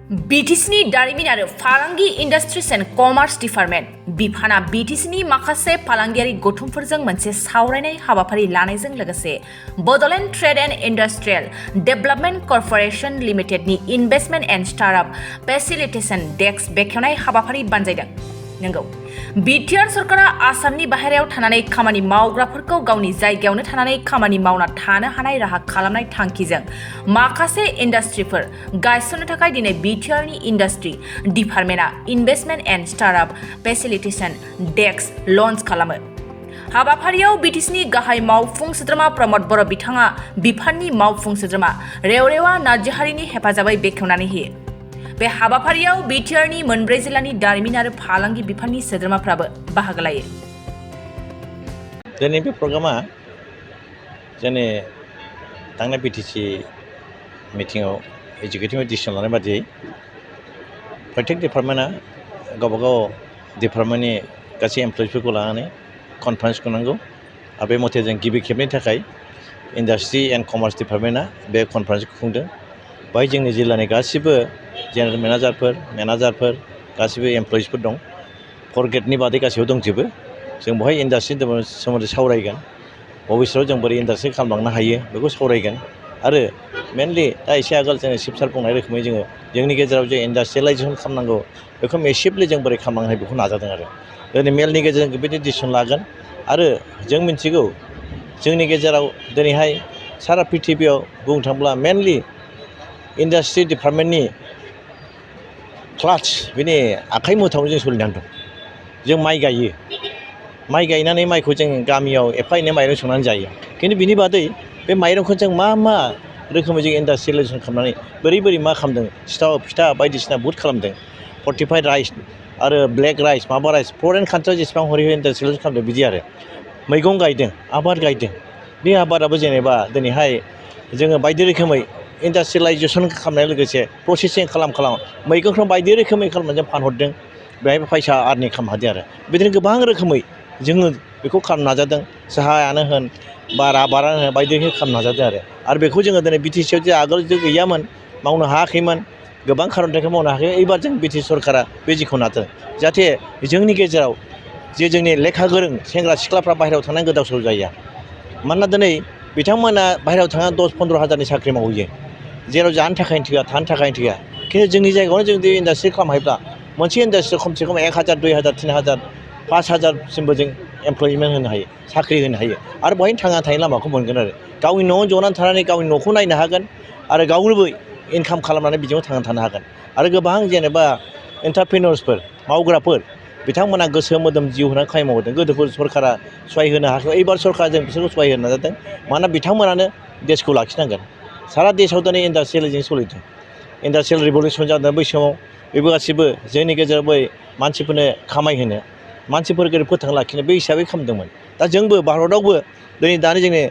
BTCनि दारिमिन आरो फालांगि इन्डास्ट्रिज एन्ड कमार्स डिपार्टमेन्ट बिफाना BTCनि माखासे फालांगियारि गौथुमफोरजों मोनसे सावरायनाय हाबाफारि लानायजों लोगोसे Bodoland trade and industrial development corporation लिमिटेडनि investment and startup facilitation desk बेखेवनाय हाबाफारि बानजायदों। नंगौ, BTR सरकारा आसामनि बाहेरायाव थानानै खामानि मावग्राफोरखौ गावनि जायगायावनो थानानै खामानि मावना थानो हानाय राहा खालामनाय थांखिजों माखासे इन्डास्ट्रिफोर गायसननो थाखाय दिनै BTRनि इन्डास्ट्रि डिपार्टमेन्टआ investment and startup facilitation desk launch खालामो। हाबाफारियाव BTCनि गाहाय मावफुं सोद्रोमा प्रमद बर' बिथाङा बिफाननि मावफुं सोद्रोमा रेवरेवा नार्जारिनि हेफाजाबै बेखेवनानै होयो। बे हाबाफारियाव BTRनि मोनब्रै जिल्लानि दारिमिन आरो फालांगि बिफाननि सोद्रोमाफ्राबो बाहागो लायो। दिनै बे प्रग्रामा जोंनि थांनाय BTC मिटिङाव एजुकेटिभ डिसिसन लानाय बादियै प्रत्येक डिपार्टमेन्टआ गावबागाव डिपार्टमेन्टनि गासै एमप्लयिसफोरखौ लानानै कनफारेन्स खुंनांगौ आरो बे मथे जों गिबि खेबनि थाखाय इन्डास्ट्रि एन्ड कमार्स डिपार्टमेन्टआ बे कनफारेन्सखौ खुंदों। बाहाय जोंनि जिल्लानि गासिबो जेनेरेल मेनेजारफोर गासिबो एमप्लयिसफोर दं। 4 ग्रेडनि बादै गासैबो दंजोबो। जों बेवहाय इन्डास्ट्रिनि सोमोन्दै सावरायगोन, भबिष्यतआव जों बोरै इन्डास्ट्रि खालामलांनो हायो बेखौ सावरायगोन आरो मेनलि दा एसे आगोल जोङो चिफ सार बुंनाय रोखोमै जोंनि गेजेराव जे इन्डास्ट्रियेलाइजेसन खालामनांगौ बेखौ मेसिभलि जों बोरै खालामलांनो हायो बेखौ नाजादों आरो दिनै मेलनि गेजेरजों बेबायदि डिसिसन लागोन आरो जों मिथिगौ जोंनि गेजेराव दिनैहाय सारा पृथिबियाव बुंनो थाङोब्ला मेनलि इन्डास्ट्रि डिपार्टमेन्टनि क्लाच बिनि आखाइ मुथायावनो जों सोलिनानै दं। जों माइ गायो, माइ गायनानै माइखौ जों गामियाव एफा एनै माइरं संनानै जायो, खिन्थु बिनि बादै बे माइरंखौ जों मा रोखोमै जों इन्डास्ट्रियेलाइजेसन खालामनानै बोरै मा खालामदों, सिथाव फिथा बायदिसिना बुहुद खालामदों। फर्टिफाइड राइस आरो ब्लेक राइस माबा राइस फरेन कान्ट्रियाव जेसेबां हरै इन्डास्ट्रियेलाइजेसन खालामदों बिदि आरो मैगं गायदों, आबाद गायदों। बे आबादाबो जेनेबा दिनैहाय जोङो बायदि रोखोमै इन्डास्ट्रियेलाइजेसन खालामनाय लोगोसे प्रसेसिं खालाम मैगंखौ बायदि रोखोमै खालामनानै जों फानहरदों, बेहायबो फैसा आर्निं खालामनो हादों आरो बिदिनो गोबां रोखोमै जोङो बेखौ खालामनो नाजादों। साहायानो होन बा राबारानो होन बायदि रोखोम खालामनो नाजादों आरो बेखौ जोङो दिनै BTCआव जे आगोल जे गैयामोन, मावनो हायाखैमोन, गोबां खारननि थाखाय मावनो हायाखै। एबार जों BTC सरकारा बे जिखौ नाजादों जाहाथे जोंनि गेजेराव जे जोंनि लेखा गोरों सेंग्रा सिख्लाफ्रा बाहेरायाव थांनानै गोदाव सोराव जाया। मानोना दिनै बिथांमोना बाहेरायाव थांनानै 10-15 हाजारनि साख्रि मावहैयो, जेराव जानो थाखायनो थोआ, थानो थाखायनो थोआ। खिन्थु जोंनि जायगायावनो जों जुदि इन्डास्ट्रि खालामनो हायोब्ला मोनसे इन्डास्ट्रियाव खमसे खम 1,000, 2,000, 3,000, 5,000सिमबो जों एमप्लयमेन्ट होनो हायो, साख्रि होनो हायो आरो बेवहायनो थांना थानायनि लामाखौ मोनगोन आरो गावनि न'आव जनानै थानानै गावनि न'खौ नायनो हागोन आरो गावनोबो इनकाम खालामनानै बिदियाव थांनानै थानो हागोन। आरो गोबां जेनेबा एन्टारप्रेनर्सफोर मावग्राफोर बिथांमोना गोसो मोदोम जिउ होनानै खामानि मावदों। गोदोफोर सरकारा सहाय होनो हायाखै, एबार सरकारा जों बिसोरखौ सहाय होनो नाजादों। मानोना बिथांमोनानो देशखौ लाखिनांगोन। सारा देशआव दिनै इन्डास्ट्रियेलाइजेसन सोलिदों, इन्डास्ट्रियेल रिभलिउसन जादों बै समाव। बेबो गासिबो जोंनि गेजेराव बै मानसिफोरनो खामायहोनो, मानसिफोरखौ फोथांना लाखिनो बे हिसाबै खालामदोंमोन। दा जोंबो भारतआवबो दानि जोंनि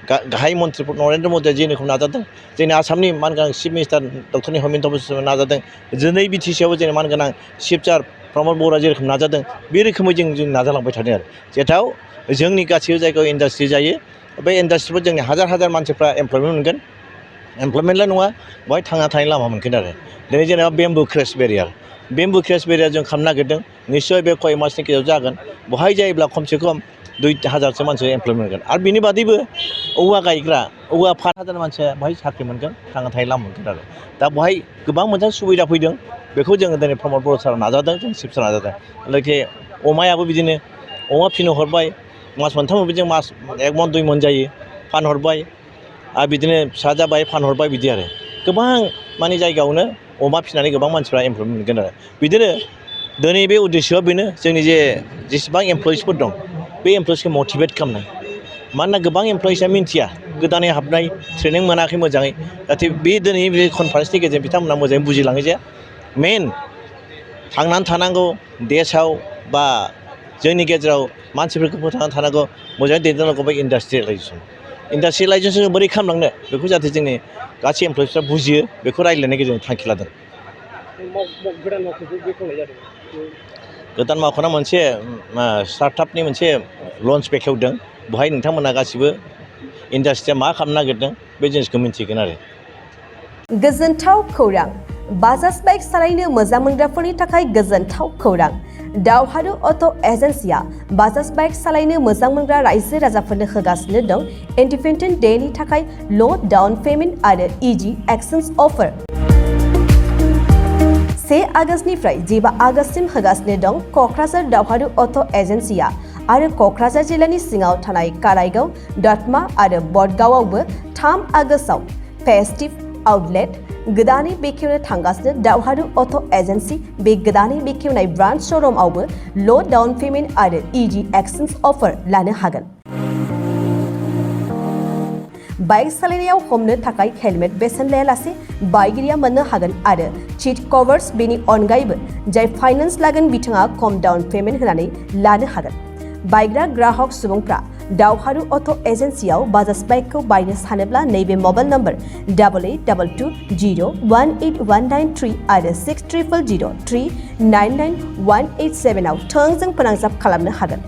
गाहाय मन्थ्रिफोर नरेन्द्र मदिया जेरखम नाजादों, जोंनि आसामनि मानगोनां chief minister doctor Himanta Biswa शर्माया नाजादों, दिनै BTCआवबो जोंनि मानगोनां चिफ सार प्रमद बर'आ जेरखम नाजादों, बे रोखोमै जों नाजालांबाय थादों आरो जेराव जोंनि गासैबो जायगायाव इन्डास्ट्रि जायो, बे इन्डास्ट्रिफोर जोंनि हाजार मानसिफ्रा एमप्लयमेन्ट मोनगोन। एमप्लयमेन्टल' नङा, बेवहाय थांना थानायनि लामा मोनगोन आरो दिनै जेनेबा बेम्बु क्रेस बेरियार जों खालामनो नागिरदों। निस्सय बे खय मासनि गेजेराव जागोन। बेवहाय जायोब्ला खमसे खम 2,000सो मानसि एमप्लयमेन्ट मोनगोन आरो बिनि बादैबो औवा गायग्रा 5,000 मानसिया बेवहाय साख्रि मोनगोन, थांना थानायनि लामा मोनगोन आरो दा बेवहाय गोबां मोजां सुबिदा फैदों। बेखौ जोङो दिनै प्रमद बर' सारा नाजादों, जों चिफ सारा नाजादों। लोगोसे अमायाबो बिदिनो अमा फिनो हरबाय, मास मोनथामाव जों 1 मन 2 मन जायो, फानहरबाय आरो बिदिनो फिसा जाबाय फानहरबाय बिदि आरो गोबां माने जायगायावनो अमा फिसिनानै गोबां मानसिफ्रा एमप्लयमेन्ट मोनगोन आरो बिदिनो दिनै बे उद्देश्यआ बेनो जोंनि जेसेबां एमप्लयिसफोर दं बे एमप्लयिसखौ मटिभेट खालामनाय। मानोना गोबां एमप्लयिसआ मिन्थिया, गोदानै हाबनाय, ट्रेनिं मोनाखै मोजाङै, जाहाथे बे दिनै बे कनफारेन्सनि गेजेरजों बिथांमोना मोजाङै बुजिलाङो जे मेन थांनानै थानांगौ देशआव बा जोंनि गेजेराव मानसिफोरखौ फोथांनानै थानांगौ, मोजाङै दैदेननांगौ बे इन्डास्ट्रियेलाइजेसन बोरै खालामलांनो बेखौ जाहाथे जोंनि गासै एमप्लयिसफ्रा बुजियो, बेखौ रायज्लायनायनि गेजेरजों थांखि लादों। गोदान मावख'ना मोनसे स्टार्टआपनि मोनसे लन्च बेखेवदों। बेवहाय नोंथांमोना गासिबो इन्डास्ट्रिया मा खालामनो नागिरदों बे जिनिसखौ मिन्थिगोन आरो गोजोनथाव खौरां, बाजाज बाइक सालायनो मोजां मोनग्राफोरनि थाखाय गोजोनथाव खौरां। दावहारु अट' एजेन्सिया बाजाज बाइक सालायनो मोजां मोनग्रा रायजो राजाफोरनो होगासिनो दं इन्डिपेन्डेन्ट डेनि थाखाय ल' डाउन पेमेन्ट आरो इजि एक्सचेन्ज अफार। 1 आगस्तनिफ्राय 15 आगस्तसिम होगासिनो दं क'क्राझार दावहारु अट' एजेन्सिया आरो क'क्राझार जिल्लानि सिङाव थानाय काराइगाव, दतमा आरो बडगावआवबो 3 आगस्टआव फेस्टिभ आउटलेट गोदानै बेखेवनो थांगासिनो दावहारु अट' एजेन्सि बे गोदानै बेखेवनाय ब्रान्च श'रुमआवबो ल' डाउन पेमेन्ट आरो इजि एक्सचेन्ज अफार लानो हागोन। बाइक सालायनायाव हमनो थाखाय हेलमेट बेसेन लायालासे बाइगिरिया मोननो हागोन आरो सीट कभार्स बेनि अनगायैबो जाय फाइनान्स लागोन बिथाङा खम डाउन पेमेन्ट होनानै लानो हागोन। बायग्रा ग्राहक सुबुंफ्रा दावहारु अट' एजेन्सियाव बाजाज बाइकखौ बायनो सानोब्ला नैबे मबाइल नम्बर 8822018193 आरो 6000399187 आव थोंजों फोनांजाब खालामनो हागोन।